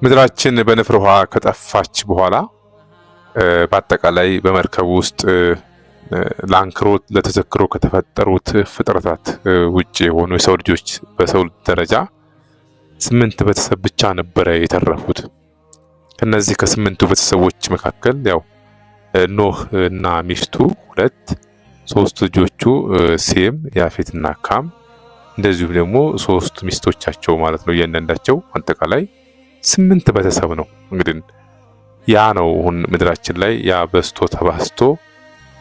ምድራችን በንፍር ውሃ ከጠፋች በኋላ በአጠቃላይ በመርከብ ውስጥ ለአንክሮ ለተዘክሮ ከተፈጠሩት ፍጥረታት ውጭ የሆኑ የሰው ልጆች በሰው ደረጃ 8 ቤተሰብ ብቻ ነበረ የተረፉት። ከነዚህ ከ8ቱ ቤተሰቦች መካከል ያው ኖህ እና ሚስቱ 2፣ 3 ልጆቹ ሴም፣ ያፌትና ካም፣ እንደዚሁም ደግሞ 3 ሚስቶቻቸው ማለት ነው። እያንዳንዳቸው አጠቃላይ 8 ቤተሰብ ነው። እንግዲህ ያ ነው አሁን ምድራችን ላይ ያ በዝቶ ተባዝቶ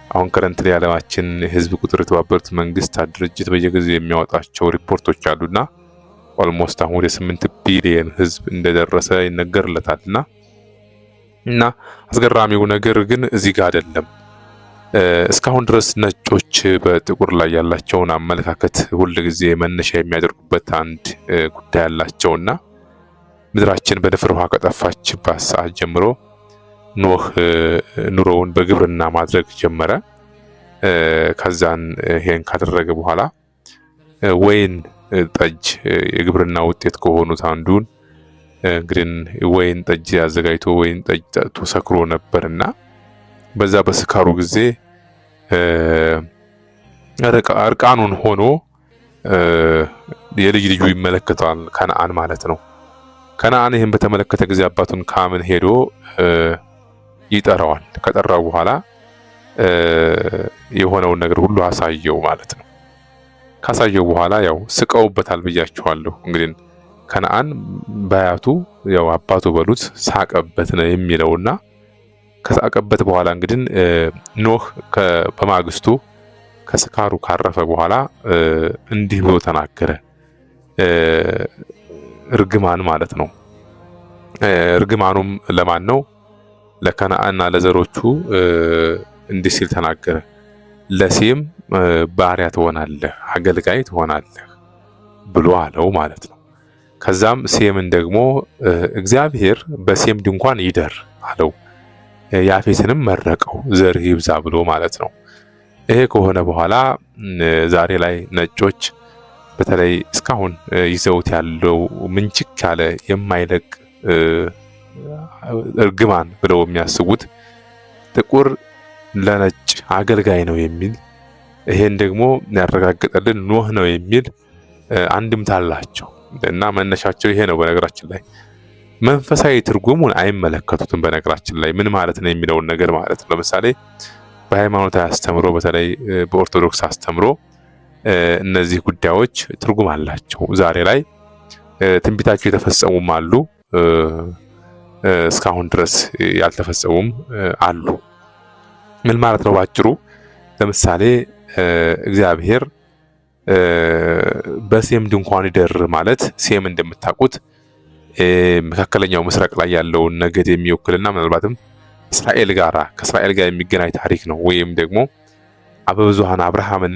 አሁን current ላይ የዓለማችን ህዝብ ቁጥር የተባበሩት መንግስታት ድርጅት በየጊዜው የሚያወጣቸው ሪፖርቶች አሉና almost አሁን ወደ 8 ቢሊየን ህዝብ እንደደረሰ ይነገርለታልና እና አስገራሚው ነገር ግን እዚህ ጋር አይደለም። እስካሁን ድረስ ነጮች በጥቁር ላይ ያላቸውን አመለካከት ሁል ጊዜ መነሻ የሚያደርጉበት አንድ ጉዳይ አላቸውና ምድራችን በንፍር ውሃ ከጠፋችባት ሰዓት ጀምሮ ኖህ ኑሮውን በግብርና ማድረግ ጀመረ። ከዛን ይሄን ካደረገ በኋላ ወይን ጠጅ የግብርና ውጤት ከሆኑት አንዱን እንግዲህ ወይን ጠጅ አዘጋጅቶ ወይን ጠጅ ጠጥቶ ሰክሮ ነበርና በዛ በስካሩ ጊዜ እርቃኑን ሆኖ የልጅ ልጁ ይመለከተዋል፣ ከነአን ማለት ነው። ከነአን ይህን በተመለከተ ጊዜ አባቱን ካምን ሄዶ ይጠራዋል። ከጠራው በኋላ የሆነውን ነገር ሁሉ አሳየው ማለት ነው። ካሳየው በኋላ ያው ስቀውበታል ብያችኋለሁ። እንግዲህ ከነአን በአያቱ ያው አባቱ በሉት ሳቀበት ነው የሚለውና ከሳቀበት በኋላ እንግዲህ ኖህ በማግስቱ ከስካሩ ካረፈ በኋላ እንዲህ ብሎ ተናገረ። እርግማን ማለት ነው። እርግማኑም ለማን ነው? ለከነአንና ለዘሮቹ እንዲህ ሲል ተናገረ። ለሴም ባሪያ ትሆናለህ፣ አገልጋይ ትሆናለህ ብሎ አለው ማለት ነው። ከዛም ሴምን ደግሞ እግዚአብሔር በሴም ድንኳን ይደር አለው። ያፌትንም መረቀው ዘርህ ይብዛ ብሎ ማለት ነው። ይሄ ከሆነ በኋላ ዛሬ ላይ ነጮች በተለይ እስካሁን ይዘውት ያለው ምንችክ ያለ የማይለቅ እርግማን ብለው የሚያስቡት ጥቁር ለነጭ አገልጋይ ነው የሚል፣ ይሄን ደግሞ ያረጋገጠልን ኖህ ነው የሚል አንድምታ አላቸው እና መነሻቸው ይሄ ነው። በነገራችን ላይ መንፈሳዊ ትርጉሙን አይመለከቱትም። በነገራችን ላይ ምን ማለት ነው የሚለውን ነገር ማለት ነው። ለምሳሌ በሃይማኖታዊ አስተምሮ፣ በተለይ በኦርቶዶክስ አስተምሮ እነዚህ ጉዳዮች ትርጉም አላቸው። ዛሬ ላይ ትንቢታቸው የተፈጸሙም አሉ፣ እስካሁን ድረስ ያልተፈጸሙም አሉ። ምን ማለት ነው ባጭሩ? ለምሳሌ እግዚአብሔር በሴም ድንኳን ይደር ማለት ሴም እንደምታውቁት መካከለኛው ምስራቅ ላይ ያለውን ነገድ የሚወክልና ምናልባትም እስራኤል ጋራ ከእስራኤል ጋር የሚገናኝ ታሪክ ነው። ወይም ደግሞ አበብዙሃን አብርሃምን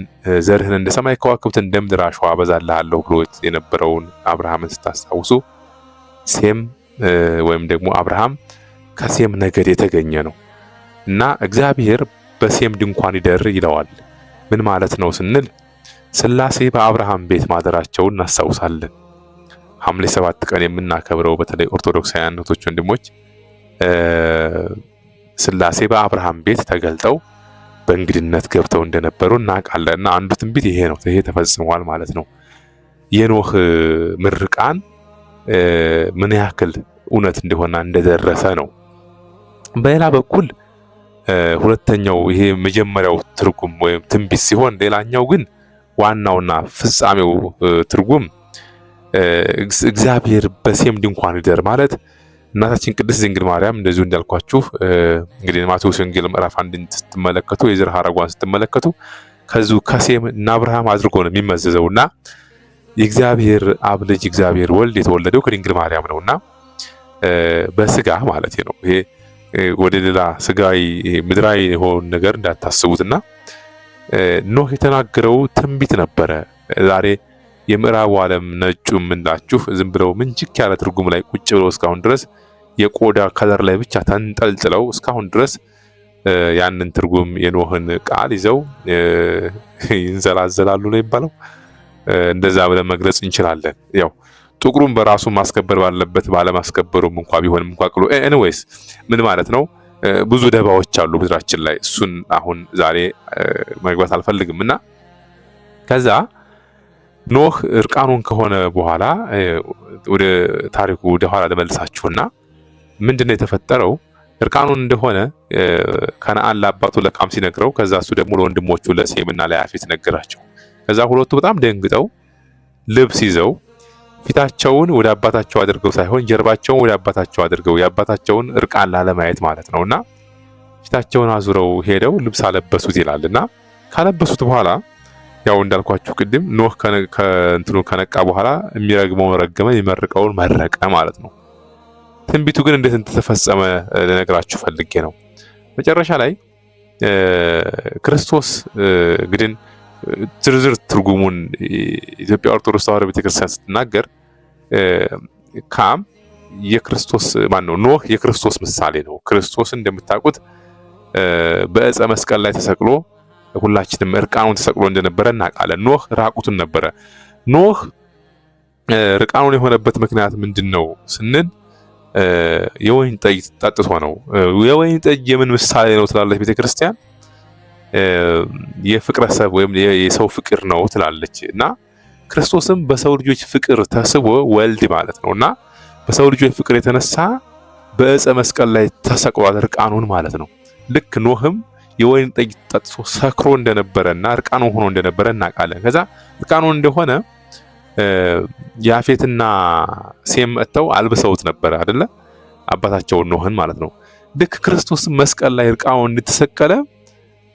ዘርህን እንደ ሰማይ ከዋክብት እንደ ምድር አሸዋ አበዛልሃለሁ ብሎት የነበረውን አብርሃምን ስታስታውሱ ሴም ወይም ደግሞ አብርሃም ከሴም ነገድ የተገኘ ነው እና እግዚአብሔር በሴም ድንኳን ይደር ይለዋል። ምን ማለት ነው ስንል ስላሴ በአብርሃም ቤት ማደራቸውን እናስታውሳለን። ሐምሌ 7 ቀን የምናከብረው በተለይ ኦርቶዶክሳውያን እህቶች ወንድሞች ስላሴ በአብርሃም ቤት ተገልጠው በእንግድነት ገብተው እንደነበሩ እናውቃለን። እና አንዱ ትንቢት ይሄ ነው። ይሄ ተፈጽሟል ማለት ነው። የኖህ ምርቃን ምን ያክል እውነት እንደሆነ እንደደረሰ ነው። በሌላ በኩል ሁለተኛው ይሄ መጀመሪያው ትርጉም ወይም ትንቢት ሲሆን፣ ሌላኛው ግን ዋናውና ፍጻሜው ትርጉም እግዚአብሔር በሴም ድንኳን ይደር ማለት እናታችን ቅድስት ድንግል ማርያም እንደዚሁ እንዳልኳችሁ እንግዲህ ማቴዎስ ወንጌል ምዕራፍ 1 ስትመለከቱ የዘር ሐረጓን ስትመለከቱ ከዚሁ ከሴም እና አብርሃም አድርጎ ነው የሚመዘዘውና የእግዚአብሔር አብ ልጅ እግዚአብሔር ወልድ የተወለደው ከድንግል ማርያም ነውና በስጋ ማለት ነው። ይሄ ወደ ሌላ ስጋዊ ምድራዊ የሆነ ነገር እንዳታስቡትና ኖህ የተናገረው ትንቢት ነበረ። ዛሬ የምዕራቡ ዓለም ነጩ የምንላችሁ ዝም ብለው ምንችክ ያለ ትርጉም ላይ ቁጭ ብለው እስካሁን ድረስ የቆዳ color ላይ ብቻ ተንጠልጥለው እስካሁን ድረስ ያንን ትርጉም የኖህን ቃል ይዘው ይንዘላዘላሉ ነው የሚባለው። እንደዛ ብለን መግለጽ እንችላለን። ያው ጥቁሩን በራሱ ማስከበር ባለበት ባለማስከበሩም እንኳ ቢሆንም እንኳ ቅሉ anyways ምን ማለት ነው? ብዙ ደባዎች አሉ ምድራችን ላይ። እሱን አሁን ዛሬ መግባት አልፈልግም እና ከዛ ኖህ እርቃኑን ከሆነ በኋላ ወደ ታሪኩ ወደ ኋላ ልመልሳችሁና ምንድነው የተፈጠረው? እርቃኑን እንደሆነ ከነአን ለአባቱ ለካም ሲነግረው ከዛ እሱ ደግሞ ለወንድሞቹ ለሴምና ለያፌት ነገራቸው። ከዛ ሁለቱ በጣም ደንግጠው ልብስ ይዘው ፊታቸውን ወደ አባታቸው አድርገው ሳይሆን ጀርባቸውን ወደ አባታቸው አድርገው የአባታቸውን እርቃን ላለማየት ማለት ነውና ፊታቸውን አዙረው ሄደው ልብስ አለበሱት ይላል። እና ካለበሱት በኋላ ያው እንዳልኳችሁ ቅድም ኖህ ከእንትኑ ከነቃ በኋላ የሚረግመውን ረገመ፣ የሚመርቀውን መረቀ ማለት ነው። ትንቢቱ ግን እንዴት እንደተፈጸመ ልነግራችሁ ፈልጌ ነው። መጨረሻ ላይ ክርስቶስ እንግዲህ ዝርዝር ትርጉሙን ኢትዮጵያ ኦርቶዶክስ ተዋሕዶ ቤተክርስቲያን ስትናገር ካም የክርስቶስ ማን ነው? ኖህ የክርስቶስ ምሳሌ ነው። ክርስቶስ እንደምታውቁት በዕፀ መስቀል ላይ ተሰቅሎ ሁላችንም እርቃኑን ተሰቅሎ እንደነበረ እናውቃለን። ኖህ ራቁቱን ነበረ። ኖህ እርቃኑን የሆነበት ምክንያት ምንድን ነው ስንል የወይን ጠጅ ጠጥቶ ነው። የወይን ጠጅ የምን ምሳሌ ነው ትላለች ቤተክርስቲያን? የፍቅረ ሰብ ወይም የሰው ፍቅር ነው ትላለች። እና ክርስቶስም በሰው ልጆች ፍቅር ተስቦ ወልድ ማለት ነው እና በሰው ልጆች ፍቅር የተነሳ በዕፀ መስቀል ላይ ተሰቅሏል እርቃኑን ማለት ነው። ልክ ኖህም የወይን ጠጅ ጠጥቶ ሰክሮ እንደነበረና እርቃኑን ሆኖ እንደነበረ እናውቃለን። ከዛ እርቃኑን እንደሆነ ያፌትና ሴም መጥተው አልብሰውት ነበረ አይደለ? አባታቸውን ኖህን ማለት ነው። ልክ ክርስቶስ መስቀል ላይ እርቃኑን እንደተሰቀለ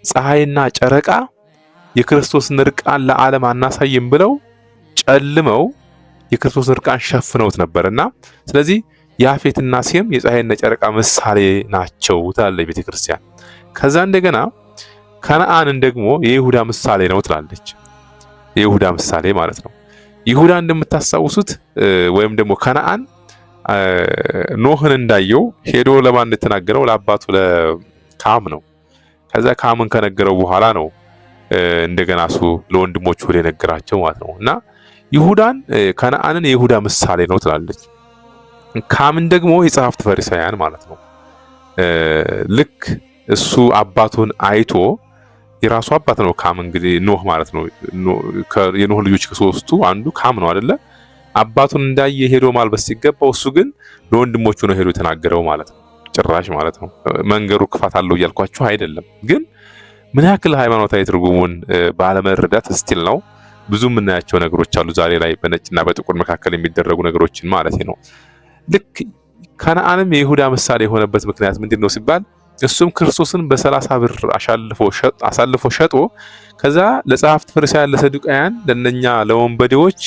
ፀሐይና ጨረቃ የክርስቶስን እርቃን ለዓለም አናሳይም ብለው ጨልመው የክርስቶስን እርቃን ሸፍነውት ነበርና ስለዚህ ያፌትና ሴም የፀሐይና ጨረቃ ምሳሌ ናቸው ትላለች ቤተክርስቲያን። ከዛ እንደገና ከነአንን ደግሞ የይሁዳ ምሳሌ ነው ትላለች። የይሁዳ ምሳሌ ማለት ነው። ይሁዳ እንደምታስታውሱት ወይም ደግሞ ከነአን ኖህን እንዳየው ሄዶ ለማን እንደተናገረው ለአባቱ ለካም ነው። ከዛ ካምን ከነገረው በኋላ ነው እንደገና እሱ ለወንድሞቹ ሁሉ የነገራቸው ማለት ነው። እና ይሁዳን ከነአንን የይሁዳ ምሳሌ ነው ትላለች። ካምን ደግሞ የጸሐፍት ፈሪሳውያን ማለት ነው። ልክ እሱ አባቱን አይቶ የራሱ አባት ነው ካም እንግዲህ ኖህ ማለት ነው። የኖህ ልጆች ከሶስቱ አንዱ ካም ነው አይደለ? አባቱን እንዳየ ሄዶ ማልበስ ሲገባው እሱ ግን ለወንድሞቹ ነው ሄዶ የተናገረው ማለት ነው። ጭራሽ ማለት ነው። መንገሩ ክፋት አለው እያልኳችሁ አይደለም፣ ግን ምን ያክል ሃይማኖታዊ ትርጉሙን ባለመረዳት still ነው ብዙ የምናያቸው ነገሮች አሉ ዛሬ ላይ በነጭና በጥቁር መካከል የሚደረጉ ነገሮችን ማለት ነው። ልክ ከነአንም የይሁዳ ምሳሌ የሆነበት ምክንያት ምንድን ነው ሲባል እሱም ክርስቶስን በ30 ብር አሳልፎ ሸጦ ከዛ ለጸሐፍት ፈሪሳውያን፣ ለሰዱቃውያን፣ ለነኛ ለወንበዴዎች፣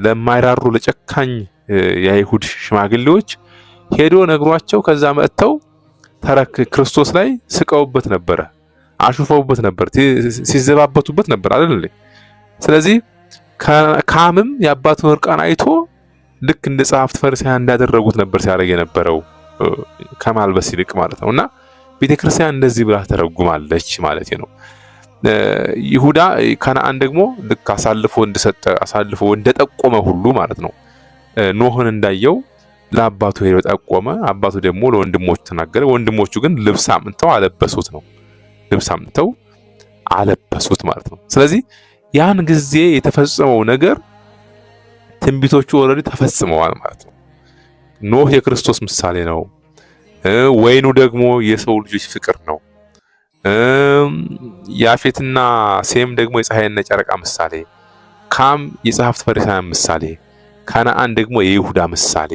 ለማይራሩ ለጨካኝ የአይሁድ ሽማግሌዎች ሄዶ ነግሯቸው ከዛ መጥተው ተረክ ክርስቶስ ላይ ስቀውበት ነበረ፣ አሹፈውበት ነበር፣ ሲዘባበቱበት ነበር አይደል? ስለዚህ ካምም የአባቱን እርቃን አይቶ ልክ እንደ ጸሐፍት ፈሪሳውያን እንዳደረጉት ነበር ሲያደርግ የነበረው ከማልበስ ይልቅ ማለት ነው። እና ቤተክርስቲያን እንደዚህ ብላ ተረጉማለች ማለት ነው። ይሁዳ ከነአን ደግሞ ልክ አሳልፎ እንደሰጠ አሳልፎ እንደጠቆመ ሁሉ ማለት ነው። ኖህን እንዳየው ለአባቱ ሄዶ ጠቆመ። አባቱ ደግሞ ለወንድሞቹ ተናገረ። ወንድሞቹ ግን ልብስ አምጥተው አለበሱት ነው። ልብስ አምጥተው አለበሱት ማለት ነው። ስለዚህ ያን ጊዜ የተፈጸመው ነገር ትንቢቶቹ already ተፈጽመዋል ማለት ነው። ኖህ የክርስቶስ ምሳሌ ነው። ወይኑ ደግሞ የሰው ልጆች ፍቅር ነው። ያፌትና ሴም ደግሞ የፀሐይና የጨረቃ ምሳሌ፣ ካም የጸሐፍት ፈሪሳውያን ምሳሌ፣ ከነአን ደግሞ የይሁዳ ምሳሌ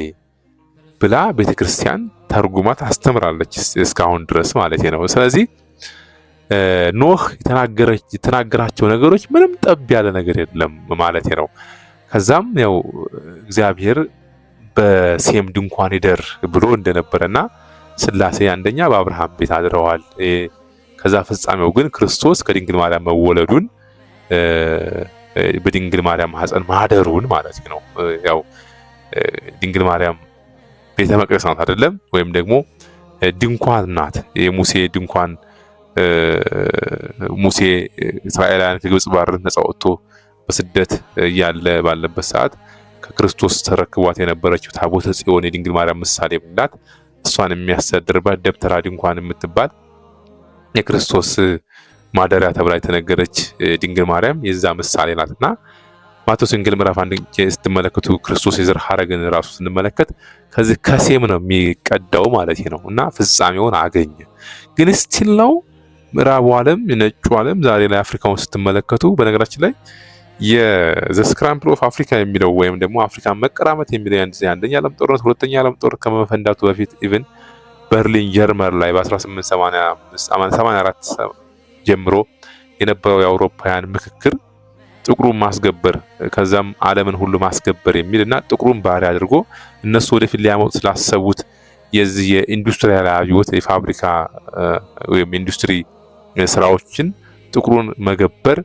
ብላ ቤተክርስቲያን ተርጉማ ታስተምራለች እስካሁን ድረስ ማለት ነው። ስለዚህ ኖህ የተናገራቸው ነገሮች ምንም ጠብ ያለ ነገር የለም ማለት ነው። ከዛም ያው እግዚአብሔር በሴም ድንኳን ይደር ብሎ እንደነበረና ስላሴ አንደኛ በአብርሃም ቤት አድረዋል። ከዛ ፍጻሜው ግን ክርስቶስ ከድንግል ማርያም መወለዱን በድንግል ማርያም ማህፀን ማደሩን ማለት ነው። ያው ድንግል ማርያም ቤተ መቅደስ ናት አይደለም? ወይም ደግሞ ድንኳን ናት። የሙሴ ድንኳን ሙሴ እስራኤላውያን ከግብጽ ባርነት ነጻ ወጥቶ በስደት እያለ ባለበት ሰዓት ከክርስቶስ ተረክቧት የነበረችው ታቦተ ጽዮን የድንግል ማርያም ምሳሌ ናት። እሷን የሚያስተዳድርባት ደብተራ ድንኳን የምትባል የክርስቶስ ማደሪያ ተብላ የተነገረች ድንግል ማርያም የዛ ምሳሌ ናትና ማቴዎስ ወንጌል ምዕራፍ 1 ስትመለከቱ ክርስቶስ የዘር ሐረግን ራሱ ስንመለከት ከዚህ ከሴም ነው የሚቀዳው ማለት ነው እና ፍጻሜውን አገኘ። ግን still ነው ምዕራቡ ዓለም ነጩ ዓለም ዛሬ ላይ አፍሪካውን ስትመለከቱ፣ በነገራችን ላይ የ the scramble of Africa የሚለው ወይም ደግሞ አፍሪካን መቀራመት የሚለው የአንደኛ ዓለም ጦርነት፣ ሁለተኛ ዓለም ጦርነት ከመፈንዳቱ በፊት even በርሊን ጀርመን ላይ በ1884 ጀምሮ የነበረው የአውሮፓውያን ምክክር ጥቁሩን ማስገበር ከዛም ዓለምን ሁሉ ማስገበር የሚል እና ጥቁሩን ባሪያ አድርጎ እነሱ ወደፊት ሊያመጡ ስላሰቡት የዚህ የ industrial አብዮት የፋብሪካ ወይም ኢንዱስትሪ ስራዎችን ጥቁሩን መገበር፣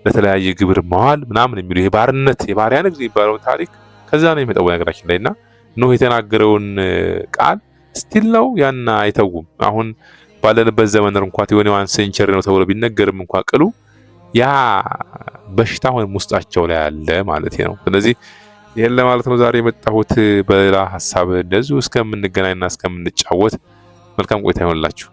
ለተለያየ ግብር መዋል ምናምን የሚሉ የባርነት የባሪያ ንግድ የሚባለውን ታሪክ ከዛ ነው የሚመጣው በነገራችን ላይ። እና ኖህ የተናገረውን ቃል still ነው ያን አይተውም። አሁን ባለንበት ዘመን እንኳ 21 century ነው ተብሎ ቢነገርም እንኳ ቅሉ ያ በሽታ አሁንም ውስጣቸው ላይ አለ ማለት ነው። ስለዚህ ይህን ለማለት ነው ዛሬ የመጣሁት። በሌላ ሀሳብ እንደዚሁ እስከምንገናኝና እስከምንጫወት መልካም ቆይታ ይሆንላችሁ።